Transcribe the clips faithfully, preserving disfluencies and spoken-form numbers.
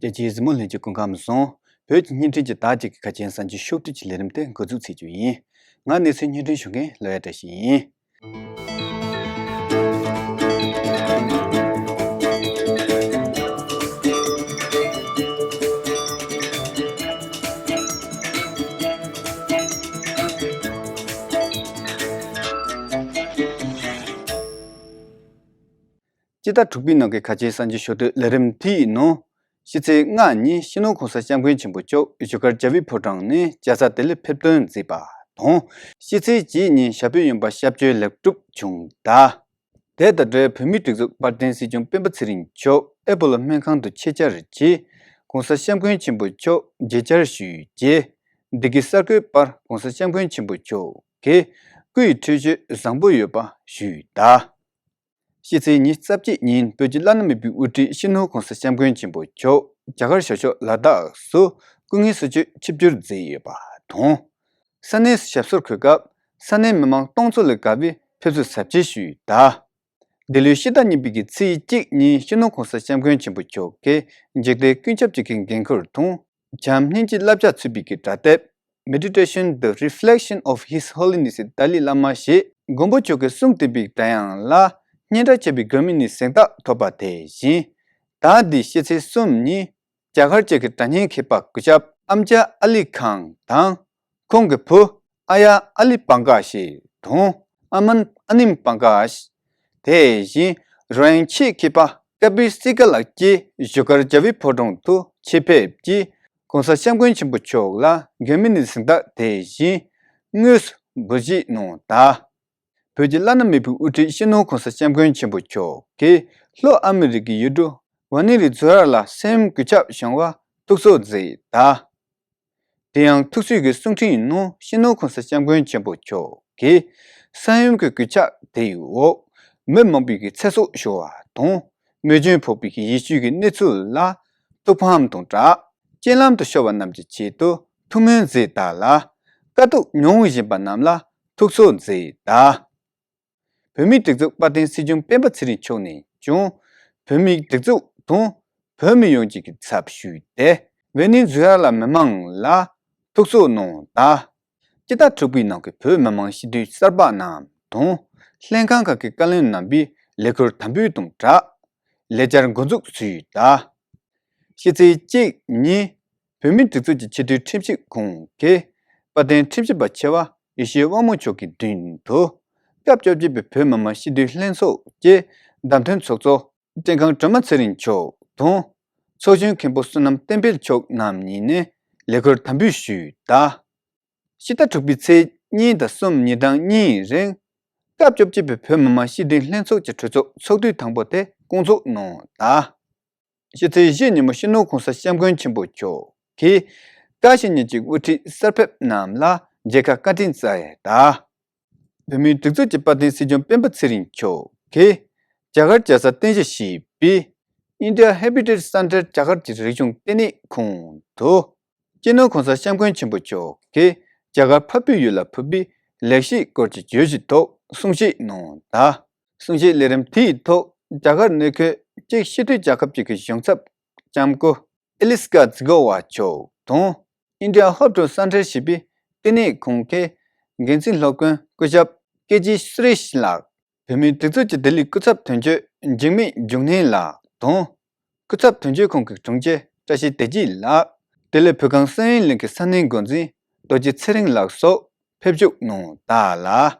རྒྱལ་སྤྱིའི་གཟིགས་མོ་ལྷན་རྒྱས་སྐུ་ཁམས་བཟང་། བོད་ཀྱི་བརྙན་འཕྲིན་གྱི་ཟླ་གཅིག་གི་ཁ་ཆེའི་གསར་འགྱུར་ཕྱོགས་བསྒྲིགས་ཀྱི་ལས་རིམ་དེ་འགོ་འཛུགས་བྱེད་རྒྱུ་ཡིན། ང་གནས་ཚུལ་སྙན་སྒྲོན་ཞུ་མཁན་ལོ་ཡ་བཀྲ་ཤིས་ཡིན། སྤྱི་ཟླ་དྲུག་པའི་ནང་གི་ཁ་ཆེའི་གསར་འགྱུར་ཕྱོགས་བསྡུས་ལས་རིམ་དེའི་ནང་། ཕྱི་ཚེས་ལྔ་ཉིན་སྤྱི་ནོར་༸གོང་ས་༸སྐྱབས་མགོན་ཆེན་པོ་མཆོག་བཞུགས་སྒར་རྒྱལ་བའི་ཕོ་བྲང་ནས་རྒྱལ་ས་ལྡི་ལིར་ཕེབས་ཐོན་མཛད་པ་དང་། ཕྱི་ཚེས་བརྒྱད་ཉིན་ཞབས་པད་སྦྱོང་བ་ཞབས་བཅོལ་ལེགས་གྲུབ་བྱུང་གདའ། དེ་དང་འབྲེལ་བོད་མིའི་སྒྲིག་འཛུགས་དཔལ་ལྡན་སྲིད་སྐྱོང་སྤེན་པ་ཚེ་རིང་མཆོག་ཨེ་པོ་ལོ་སྨན་ཁང་དུ་ཆེད་བཅར་གྱིས། ༸གོང་ས་༸སྐྱབས་མགོན་ཆེན་པོ་མཆོག་མཇལ་བཅར་ཞུས་རྗེས། འདི་གའི་གསར་འགོད་པར་༸གོང་ས་༸སྐྱབས་མགོན་ཆེན་པོ་མཆོག་གིས་སྐུ་ཡི་འཕྲོད་བཞེས་བཟང་པོ་ཡོད་པ་ཞུས་གདའ། ཕྱི་ཚེས་ཉི་ཤུ་རྩ་བརྒྱད་ཉིན་བོད་ཀྱི་བླ་ན་མེད་པའི་དབུ་ཁྲིད་སྤྱི་ནོར་༸གོང་ས་༸སྐྱབས་མགོན་ཆེན་པོ་མཆོག་རྒྱ་གར་ཤར་ཕྱོགས་ལ་དྭགས་སུ་སྐུ་ངལ་གསོ་བཅོས་ཆིབས་བསྒྱུར་མཛད་ཡོད་པ་དང་། ས་གནས་སུ་ཞབས་སོར་འཁོད་སྐབས་ས་གནས་མི་མང་སྟོང་ཚོ་ལས་བརྒལ་བས་ཕེབས་བསུ་གཟབ་རྒྱས་ཞུས་གདའ། འདི་ལོའི་ཕྱི་ཟླ་གཉིས་པའི་གི་ཚེས་གཅིག་ཉིན་སྤྱི་ནོར་༸གོང་ས་༸སྐྱབས་མགོན་ཆེན་པོ་མཆོག་གིས་འཇིག་རྟེན་ཀུན་ཁྱབ་ཅིག་གི་འགན་ཁུར་དང་། བྱམས་སྙིང་རྗེའི་བསླབ་བྱ་ཚུད་པའི་གི་སྒྲ་དེབ། Meditation, the Reflection of His Holiness the Dalai Lama ཞེས་མགོན་པོ་མཆོག་གིས་གསུངས་བསྟན་པའི་སྒྲ་དབྱངས་ལ་སྙན་སྒྲ་ཆེ་བའི་དགོན་མི་ནས་གཟེངས་རྟགས་ཐོབ་པ་དེ་བཞིན། ཟླ་འདིའི་ཕྱི་ཚེས་གསུམ་ཉིན་རྒྱ་གར་བཅས་ཀྱི་སྒྲ་སྙན་མཁས་པ་སྐུ་ཞབས་ཨམ་ཅ་ཨ་ལི་ཁང་དང་། ཁོང་གི་བུ་ཨ་ཡ་ཨ་ལི་པང་ཀ་ཤི་དང་ཨ་མན་ཨ་ནིམ་པང་ཀ་ཤི། དེ་བཞིན་རོལ་དབྱངས་ཆེད་མཁས་པ་ཀ་པི་སི་ཀ་ལགས་ཀྱིས་བཞུགས་སྒར་རྒྱལ་བའི་ཕོ་བྲང་དུ་ཆེད་ཕེབས་ཀྱིས་༸གོང་ས་༸སྐྱབས་མགོན་ཆེན་པོ་མཆོག་ལ་དགོན་མི་ནས་གཟེངས་རྟགས་དེ་བཞིན་དངོས་སུ་འབུལ་བཞེས་གནང་གདའ། བོད་ཀྱི་བླ་ན་མེད་པའི་དབུ་ཁྲིད་སྤྱི་ནོར་༸གོང་ས་༸སྐྱབས་མགོན་ཆེན་པོ་མཆོག་གིས་ལྷོ་ཨ་མི་རི་ཀའི་ཡུལ་གྲུ་ཝ་ནི་རི་ཛུ་ཡར་ལ་ས་ཡོམ་གོད་ཆག་བྱུང་བར་ཐུགས་གཟོ་མཛད་གདའ། དེ་ཡང་ཐུགས་གཟོའི་གསུང་འཕྲིན་ནང་སྤྱི་ནོར་༸གོང་ས་༸སྐྱབས་མགོན་ཆེན་པོ་མཆོག་གིས་ས་ཡོམ་གྱི་གོད་ཆག་དེའི་འོག་མི་མང་པོས་ཀྱི་ཚེ་སྲོག་ཤོར་བ་དང་རྨས་སྐྱོན་ཕོག་པའི་ཡེ་ཤུའི་གནས་ཚུལ་ལ་ཐུགས་ཕམ་དང་སྦྲགས་རྐྱེན་ལམ་དུ་ཤོར་བ་རྣམས་ཀྱི་ཆེད་དུ་ཐུགས་སྨོན་མཛད་དག་ལ་དཀའ་སྡུག་མྱོང་བཞིན་པ་རྣམས་ལ་ཐུགས་གཟོ་མཛད་གདའ། བོད་མིའི་སྒྲིག་འཛུགས་དཔལ་ལྡན་སྲིད་སྐྱོང་སྤེན་པ་ཚེ་རིང་མཆོག་ནས་ཀྱང་བོད་མིའི་སྒྲིག་འཛུགས་དང་བོད་མི་ཡོངས་ཀྱི་ཚབ་ཞུས་ཏེ་ཝེ་ནེ་ཛུ་ཡ་ལ་མི་མང་ལ་ཐུགས་གཟོ་གནང་གདའ། སྤྱི་ཟླ་དྲུག་པའི་ནང་གི་བོད་མི་མང་སྤྱི་འཐུས་གསར་པ་རྣམས་དང་ལྷན་ཁང་ཁག་གི་བཀའ་བློན་རྣམ་པས་ལས་ཁུར་དམ་འབུལ་དང་སྦྲགས་ལས་འཆར་འགོ་འཛུགས་བྱས་གདའ། ཕྱི་ཚེས་གཅིག་ཉིན་བོད་མིའི་སྒྲིག་འཛུགས་ཀྱི་ཕྱི་དྲིལ་ཁྲིམས་ཞིབ་ཁང་གིས་དཔལ་ལྡན་ཁྲིམས་ཞིབ་པ་ཆེ་བ་ཡེ་ཤེས་དབང་མོ་མཆོག་གི་མདུན་དུ་སྐབས་བཅོ་བརྒྱད་པའི་བོད་མི་མང་སྤྱི་འཐུས་ལྷན་ཚོགས་ཀྱི་བདམས་ཐོན་ཚོགས་གཙོ་བཀྲས་མཁན་སྒྲོལ་མ་ཚེ་རིང་མཆོག་དང་ཚོགས་གཞོན་མཁན་པོ་བསོད་ནམས་བསྟན་འཕེལ་མཆོག་རྣམ་གཉིས་ནས་ལས་ཁུར་དམ་འབུལ་ཞུས་གདའ། ཕྱི་ཟླ་དྲུག་པའི་ཚེས་གཉིས་དང་གསུམ་ཉིན་གྲངས་གཉིས་རིང་སྐབས་བཅོ་བརྒྱད་པའི་བོད་མི་མང་སྤྱི་འཐུས་ལྷན་ཚོགས་ཀྱི་གྲོས་ཚོགས་ཚོགས་དུས་དང་པོ་དེ་སྐོང་ཚོགས་གནང་གདའ། ཕྱི་ཚེས་བཞི་ཉིན་མོ་སྤྱི་ནོར་༸གོང་ས་༸སྐྱབས་མགོན་ཆེན་པོ་མཆོག་གིས་བཀྲ་ཤིས་ཉིན་གཅིག་དབུ་ཁྲིད་གསར་ཕེབས་རྣམས་ལ་མཇལ་ཁ་བཀའ་དྲིན་སྩལ་གདའ། བོད་མིའི་སྒྲིག་འཛུགས་ཀྱི་དཔལ་ལྡན་སྲིད་སྐྱོང་སྤེན་པ་ཚེ་རིང་མཆོག་གིས་རྒྱ་གར་རྒྱལ་ས་རྟེན་གཞི་བྱས་པའི་India Heritage Center རྒྱ་གར་གྱི་རིག་གཞུང་ལྟེ་གནས་ཁང་དུ་སྤྱི་ནོར་༸གོང་ས་༸སྐྱབས་མགོན་ཆེན་པོ་མཆོག་གིས་རྒྱ་གར་འཕགས་པའི་ཡུལ་ལ་ཕུལ་བའི་ལེགས་སྐྱེས་སྐོར་གྱི་བརྗོད་གཞི་ཐོག་གསུང་བཤད་གནང་གདའ། གསུང་བཤད་ལས་རིམ་དེའི་ཐོག་རྒྱ་གར་གནས་འཁོད་ཅེཀ་ཤི་ཐོད་རྒྱལ་ཁབ་ཅིག་གི་གཞུང་ཚབ་ལྕམ་སྐུ་ཨེ་ལི་སི་ཀ་ཛི་གོ་ཝ་མཆོག་དང་། India Hope Tour Center ཞེས་པའི་ལྟེ་གནས་ཁང་གི་འགན་འཛིན་སློབ་དཔོན་སྐུ་ཞབས་ཀེ་ཇི་སུ་རེཤ་ལགས། བོད་མིའི་སྒྲིག་འཛུགས་ཀྱི་ལྡི་ལི་སྐུ་ཚབ་དོན་གཅོད་འཇིགས་མེད་འབྱུང་གནས་ལགས་དང་། སྐུ་ཚབ་དོན་གཅོད་ཁང་གི་དྲུང་ཆེ་བཀྲ་ཤིས་བདེ་སྐྱིད་ལགས། ལྡི་ལི་བོད་ཁང་སན་ཡུན་གླིང་གི་ས་གནས་འགོ་འཛིན་རྡོ་རྗེ་ཚེ་རིང་ལགས་སོགས་ཕེབས་ཞུགས་གནང་གདའ་ལ།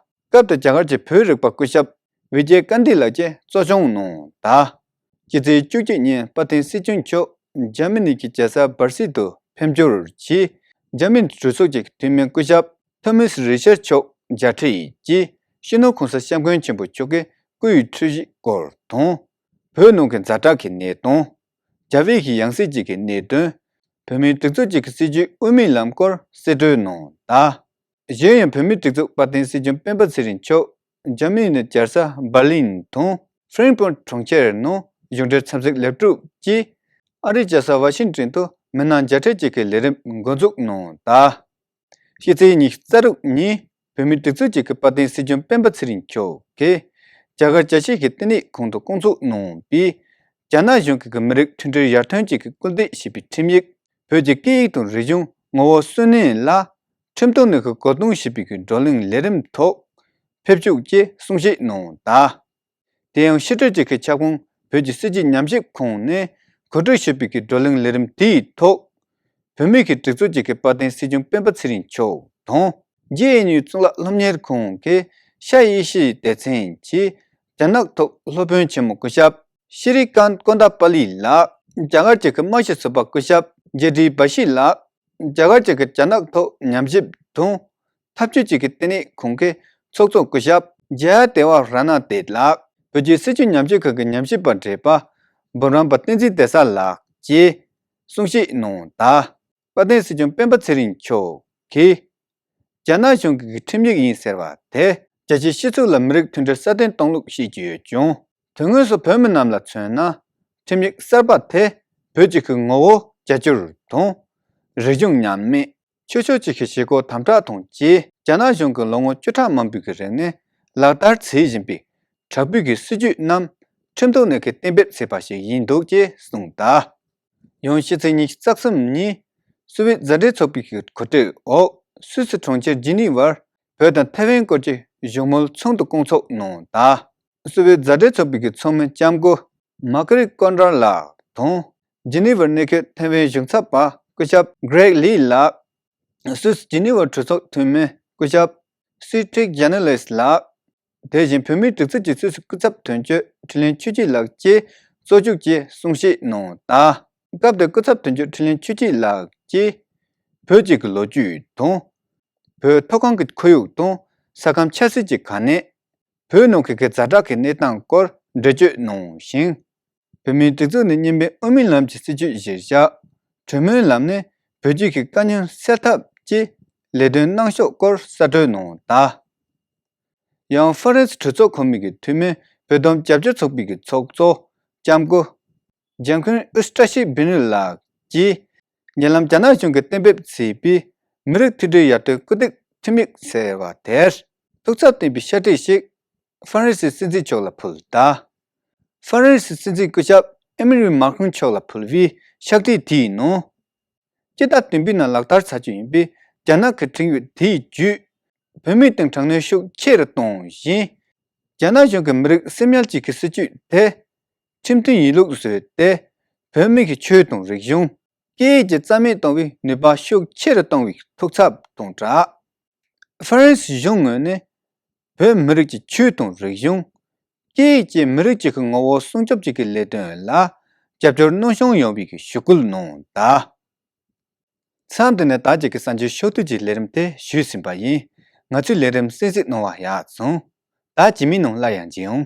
སྐབས་དེར་རྒྱ་གར་གྱི་བོད་རིག་པ་སྐུ་ཞབས་ཝི་ཇེ་ཀན་ཏི་ལགས་ཀྱིས་གཙོ་སྐྱོང་གནང་གདའ། སྤྱི་ཚེས་བཅུ་གཅིག་ཉིན་དཔལ་ལྡན་སྲིད་སྐྱོང་མཆོག་འཇར་མ་ནི་གི་རྒྱལ་ས་སྦར་སིལ་དུ་ཕེབས་འབྱོར་གྱིས། འཇར་མ་ནི་གྲོས་ཚོགས་ཀྱི་འཐུས་མི་སྐུ་ཞབས་ཐོ་མཱས་རི་ཤར་མཆོག་མཇལ་འཕྲད་ཀྱིས་སྤྱི་ནོར་༸གོང་ས་༸སྐྱབས་མགོན་ཆེན་པོ་མཆོག་གི་སྐུ་ཡི་འཁྲུལ་གཞི་སྐོར་དང་། བོད་ནང་གི་ཛ་དྲག་གི་གནས་སྟངས། རྒྱ་བོད་ཀྱི་ཡང་སྲིད་ཀྱི་གནད་དོན། བོད་མིའི་སྒྲིག་འཛུགས་ཀྱི་སྲིད་བྱུས་དབུ་མའི་ལམ་སྐོར་གསེད་བཀྲོལ་གནང་གདའ། གཞན་ཡང་བོད་མིའི་སྒྲིག་འཛུགས་དཔལ་ལྡན་སྲིད་སྐྱོང་སྤེན་པ་ཚེ་རིང་མཆོག་འཇར་མ་ནི་ནས་རྒྱལ་ས་འབར་ལིན་དང་ཧྥ་རན་ཕུར་གྲོང་ཁྱེར་ནང་གཞུང་འབྲེལ་འཚམས་གཟིགས་ལེགས་གྲུབ་ཀྱིས་ཨ་རིའི་རྒྱལ་ས་ཝ་ཤིང་ཏོན་དུ་མི་སྣ་མཇལ་འཕྲད་བཅས་ཀྱི་ལས་རིམ་འགོ་འཛུགས་གནང་གདའ། ཕྱི་ཚེས་ཉི་ཤུ་རྩ་དྲུག་ཉིན་བོད་མིའི་སྒྲིག་འཛུགས་ཀྱི་དཔལ་ལྡན་སྲིད་སྐྱོང་སྤེན་པ་ཚེ་རིང་མཆོག་གིས་རྒྱ་གར་རྒྱལ་སྤྱིའི་ལྟེ་གནས་ཁང་དུ་བསྐོང་ཚོགས་གནང་བའི་ རྒྱ་ནག་གཞུང་གིས་མི་རིགས་མཐུན་སྒྲིལ་ཡར་ཐོན་ཅན་གྱི་སྐུལ་འདེད་ཞེས་པའི་ཁྲིམས་ཡིག་བོད་ཀྱི་སྐད་ཡིག་དང་རིག་གཞུང་ངོ་བོ་གསོན་གནས་ལ་ཁྲིམས་ཐོག་ནས་ཀྱི་བཀོད་གཏོང་ཞེས་པའི་བགྲོ་གླེང་ལས་རིམ་ཐོག་ཕེབས་བཅུག་ཅེས་གསུང་བཤད་གནང་གདའ། དེ་ཡང་ཕྱི་དྲིལ་གྱི་ཁྱབ་ཁོངས་བོད་ཀྱི་སྲིད་བྱུས་ཉམས་ཞིབ་ཁང་ནས་གོ་སྒྲིག་ཞུས་པའི་བགྲོ་གླེང་ལས་རིམ་དེའི་ཐོག་བོད་མིའི་སྒྲིག་འཛུགས་ཀྱི་དཔལ་ལྡན་སྲིད་སྐྱོང་སྤེན་པ་ཚེ་རིང་མཆོག་དང་། ཇེ་ཨེན་ཡུ་གཙུག་ལག་སློབ་གཉེར་ཁང་གི་ཤ་ཡེ་ཤེས་སྡེ་ཚན་གྱི་རྒྱ་ནག་ཐོག་སློབ་དཔོན་ཆེན་མོ་སྐུ་ཞབས་ཤི་རི་ཀན་ཀོན་ད་པ་ལི་ལགས། རྒྱ་གར་གྱི་དམག་སྤྱི་ཟུར་པ་སྐུ་ཞབས་ཇེ་ཌི་བྷ་ཤི་ལགས། རྒྱ་གར་གྱི་རྒྱ་ནག་ཐོག་ཉམས་ཞིབ་དང་འཐབ་ཇུས་ཀྱི་ལྟེ་གནས་ཁང་གི་ཚོགས་གཙོ་སྐུ་ཞབས་ཇ་ཡ་དེ་བ་ར་ན་དེ་ལགས། བོད་ཀྱི་སྲིད་བྱུས་ཉམས་ཞིབ་ཁང་གི་ཉམས་ཞིབ་པ་བགྲེས་པ་འབུམ་རམས་པ་བསྟན་འཛིན་བདེ་གསལ་ལགས་ཀྱིས་གསུང་བཤད་གནང་གདའ། དཔལ་ལྡན་སྲིད་སྐྱོང་སྤེན་པ་ཚེ་རིང་མཆོག་གིས། རྒྱ་ནག་གཞུང་གི་ཁྲིམས་ཡིག་ཡིན་ཟེར་བ་དེ། རྒྱལ་སྤྱིའི་སྤྱི་ཚོགས་ལ་མི་རིགས་མཐུན་སྒྲིལ་སྲ་བརྟན་གཏོང་ལུགས་ཤིག་ཡོད་ཀྱང་། དོན་དངོས་སུ་བོད་མི་རྣམས་ལ་མཚོན་ན། ཁྲིམས་ཡིག་གསར་པ་དེ་བོད་ཀྱི་ངོ་བོ་རྒྱ་སྒྱུར་དང་། རིག་གཞུང་ཉམས་དམས། ཆོས་ཕྱོགས་ཀྱི་བཞེས་སྒོ་དམ་དྲག་དང་བཅས། རྒྱ་ནག་གཞུང་གིས་ལོ་ངོ་བཅུ་ཕྲག་མང་པོའི་རིང་ནས་ལག་བསྟར་བྱེད་བཞིན་པའི་དྲག་པོའི་སྲིད་བྱུས་རྣམས་ཁྲིམས་ཐོག་ནས་གཏན་འབེབས་བྱས་པ་ཞིག་ཡིན་འདུག་ཅེས་གསུངས་གདའ། ཡང་ཕྱི་ཚེས་ཉི་ཤུ་རྩ་གསུམ་ཉིན་སུད་སི་མཛའ་འབྲེལ་ཚོགས་པའི་གོ་སྒྲིག་འོག་སུད་སི་གྲོང་ཁྱེར་ཇི་ནི་ཝར་བོད་དང་ཐའེ་ཝན་སྐོར་གྱི་བཞུགས་མོལ་ཚོགས་འདུ་སྐོང་ཚོགས་གནང་གདའ། སུད་སི་མཛའ་འབྲེལ་ཚོགས་པའི་ཚོགས་མི་ལྕམ་སྐུ་མཱ་ཀ་རི་ཀོན་ཌར་ལགས་དང་། ཇི་ནི་ཝར་གནས་འཁོད་ཐའེ་ཝན་གཞུང་ཚབ་པ་སྐུ་ཞབས་གྷི་རེག་ལི་ལགས། སུད་སི་ཇི་ནི་ཝར་གྲོས་ཚོགས་འཐུས་མི་སྐུ་ཞབས་སི་ཁྲིག་ཇ་ནི་ལེས་ལགས། དེ་བཞིན་བོད་མིའི་སྒྲིག་འཛུགས་ཀྱི་སུད་སི་སྐུ་ཚབ་དོན་གཅོད་འཕྲིན་ལས་ཆོས་སྐྱིད་ལགས་བཅས་གཙོ་བཅུག་ཅེས་གསུང་བཤད་གནང་གདའ། སྐབས་དེར་སྐུ་ཚབ་དོན་གཅོད་འཕྲིན་ལས་ཆོས་སྐྱིད་ལགས་ཀྱིས། བོད་ཀྱི་ལོ་རྒྱུས་དང་། བོད་མཐོ་སྒང་གི་ཁོར་ཡུག་དང་ས་ཁམས་ཆབ་སྲིད་ཀྱི་གལ་གནད། བོད་ནང་གི་ཛ་དྲག་གི་གནས་སྟངས་སྐོར་འགྲེལ་བརྗོད་གནང་ཞིང་། བོད་མིའི་སྒྲིག་འཛུགས་ནས་གཉིས་ཕན་དབུ་མའི་ལམ་གྱི་སྲིད་བྱུས་གཞིར་བཞག་གྲོས་མོལ་ལམ་ནས་བོད་བརྒྱུད་ཀྱི་དཀའ་རྙོག་སེལ་ཐབས་ཀྱི་ལས་དོན་གནང་ཕྱོགས་སྐོར་གསར་གཏོད་གནང་གདའ། ཡང་ཧྥ་རན་སི་གྲོས་ཚོགས་ཁོངས་མི་གི་འཐུས་མི་བོད་དོན་རྒྱབ་སྐྱོར་ཚོགས་པའི་གི་ཚོགས་གཙོ་ལྕམ་སྐུ་ཇན་ཁུན་ཨུ་སྟྲ་ཤི་བི་ནུ་ལགས་ཀྱིས། ཉེ་ལམ་རྒྱ་ནག་གཞུང་གིས་གཏན་འབེབས་བྱས་པའི་མི་རིགས་མཐུན་སྒྲིལ་ཡར་ཐོན་སྐུལ་འདེད་ཁྲིམས་ཡིག་ཟེར་བ་དེར་ཐུགས་འཚབ་བསྟན་པའི་ཤར་ཏིག་ཞིག་ཧྥ་རན་སིའི་སྲིད་འཛིན་མཆོག་ལ་ཕུལ་གདའ། ཧྥ་རན་སིའི་སྲིད་འཛིན་སྐུ་ཞབས་ཨེ་མི་ལི་མཱ་ཁྲོན་མཆོག་ལ་ཕུལ་བའི་ཤར་ཏིག་དེའི་ནང་། སྤྱི་ཟླ་བདུན་པའི་ནང་ལག་བསྟར་བྱ་རྒྱུ་ཡིན་པའི་རྒྱ་ནག་གི་ཁྲིམས་ཡིག་དེའི་བརྒྱུད། བོད་མིའི་སྟེང་དྲག་གནོན་ཤུགས་ཆེ་རུ་གཏོང་བཞིན། རྒྱ་ནག་གཞུང་གི་མི་རིགས་སེམས་ཉར་གྱི་གི་སྲིད་བྱུས་དེ་ཁྲིམས་མཐུན་ཡིན་ལུགས་བཟོས་ཏེ། བོད་མི་གི་ཆོས་དང་རིག་གཞུང་། སྐད་ཡིག་བཅས་རྩ་མེད་གཏོང་བའི་ནུས་པ་ཤུགས་ཆེ་རུ་གཏོང་བའི་ཐུགས་འཚབ་དང་སྦྲགས། ཧྥ་རན་སི་གཞུང་ངོས་ནས་བོད་མི་རིགས་ཀྱི་ཆོས་དང་རིག་གཞུང་། སྐད་ཡིག་བཅས་མི་རིགས་གཅིག་གི་ངོ་བོ་སྲུང་སྐྱོབ་ཅིག་གི་ལས་དོན་ལ་རྒྱབ་སྐྱོར་གནང་སྐྱོང་ཡོང་བའི་གི་ཞུ་སྐུལ་གནང་གདའ། མཚམས་འདི་ནས་ད་ཅིག་གི་གསར་འགྱུར་ཕྱོགས་བསྡུས་ཀྱི་ལས་རིམ་དེ་ཞུས་ཟིན་པ་ཡིན། ང་ཚོའི་ལས་རིམ་གསན་གཟིགས་གནང་བར་ཡག་སོང་། ད་རྗེས་མའི་ནང་སླར་ཡང་མཇལ་ཡོང་།